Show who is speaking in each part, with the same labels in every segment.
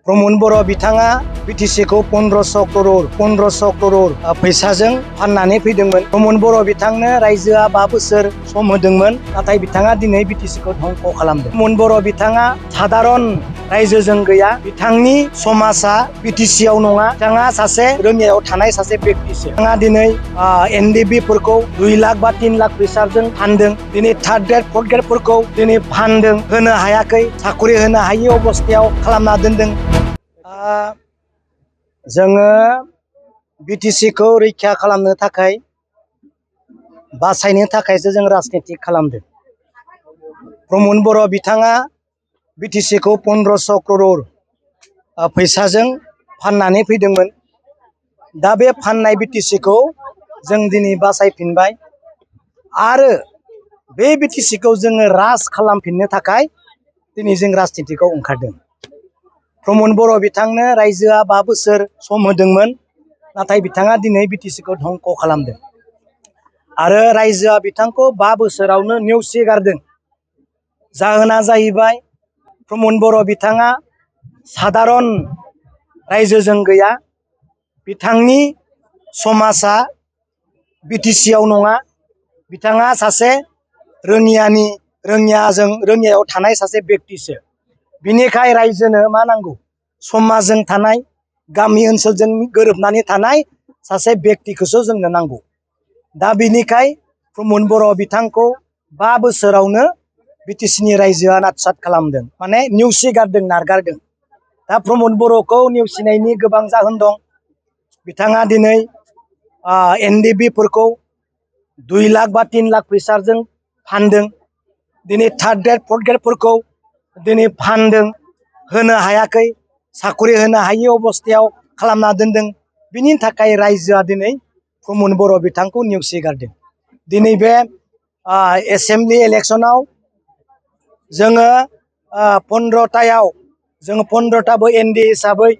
Speaker 1: प्रमद बर' बिथाङा बिटिसिखौ 1500 करोड़ फैसाजों फाननानै फैदोंमोन। प्रमद बर' बिथांनो रायजोआ 5 बोसोर सम होदोंमोन, नाथाय बिथाङा दिनै बिटिसिखौ धंख' खालामदों। प्रमद बर' बिथाङा साधारन रायजोजों गैया, बिथांनि समाजा बिटिसिआव नङा, बिथाङा सासे रोङियाव थानाय सासे बेक्तिसो। बिथाङा दिनै एनडिबि फोरखौ 2 लाख बा 3 लाख फैसाजों फानदों। दिनै थार्ड ग्रेड फर्थ ग्रेडफोरखौ दिनै फानदों, होनो हायाखै, साखरि होनो हायि अबस्थायाव खालामना दोनदों। जोङो बिटिसिखौ रैखा खालामनो थाखाय, बासायनो थाखायसो जों राजनिति खालामदों। प्रमद बर' बिथाङा बिटिसिखौ 1500 करोड़ फैसाजों फाननानै फैदोंमोन। दा बे फाननाय बिटिसिखौ जों दिनै बासायफिनबाय आरो बे बिटिसिखौ जोङो राज खालामफिननो थाखाय दिनै जों राजनितिखौ ओंखारदों। प्रमद बर' बिथांनो रायजोआ 5 बोसोर सम होदोंमोन, नाथाय बिथाङा दिनै बिटिसिखौ धंख' खालामदों आरो रायजोआ बिथांखौ 5 बोसोरावनो नेवसिगारदों। जाहोना जाहैबाय प्रमद बर' बिथाङा साधारन रायजोजों गैया, बिथांनि समाजा बिटिसिआव नङा, बिथाङा सासे रोङियाव थानाय सासे बेक्तिसो। बिनिखाय रायजोनो मा नांगौ? समाजजों थानाय, गामि ओनसोलजों गोरोबनानै थानाय सासे बेक्तिखौसो जोंनो नांगौ। दा बिनिखाय प्रमद बर' बिथांखौ 5 बोसोरावनो बिटिसिनि रायजोआ नाटसात खालामदों, माने नेवसिगारदों, नारगारदों। दा प्रमद बर'खौ नेवसिनायनि गोबां जाहोन दं। बिथाङा दिनै एनडिबि फोरखौ 2 लाख बा 3 लाख फैसाजों फानदों। दिनै थार्ड ग्रेड फर्थ ग्रेडफोरखौ दिनै फानदों, होनो हायाखै, साखरि होनो हायि अबस्थायाव खालामना दोनदों। बिनि थाखाय रायजोआ दिनै प्रमद बर' बिथांखौ नेवसिगारदों। दिनै बे एसेम्बलि इलेक्सनाव जोङो 15थायाव जोङो 15थाबो एनडिए हिसाबै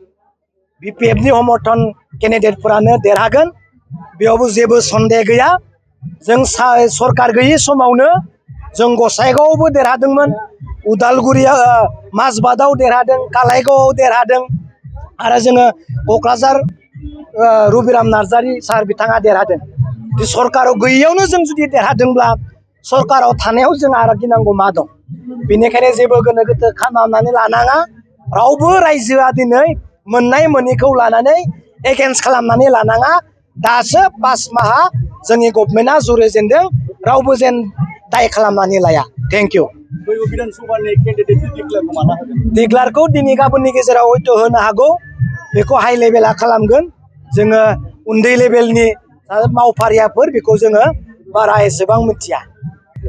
Speaker 1: बिपिएफनि समर्थन केन्डिडेटफोरानो देरहागोन, बेयावबो जेबो सन्देह गैया। जों सरकार गैयि समावनो जों गसाइगावआवबो देरहादोंमोन, उदालगुरियाव माजबाटआव देरहादों, कालाइगावआव देरहादों आरो जोङो क'क्राझार रबिराम नार्जारि सार बिथाङा देरहादों। सरकाराव गैयियावनो जों जुदि देरहादोंब्ला सरकाराव थानायाव जों आरो गिनांगौ मा दं? बेनिखायनो जेबो गोनो गोथो खालामनानै लानाङा। रावबो रायजोआ दिनै मोननाय मोनैखौ लानानै एगेन्स्ट खालामनानै लानाङा। दासो 5 माहा जोंनि गभर्नमेन्टआ जुरिजेनदों, रावबो जेन दाय खालामनानै लाया। Thank you. डिक्लेयारखौ दिनै गाबोननि गेजेराव हयथ' होनो हागौ, बेखौ हाइ लेभेला खालामगोन। जोङो उन्दै लेभेलनि मावफारियाफोर बेखौ जोङो बारा एसेबां मिथिया।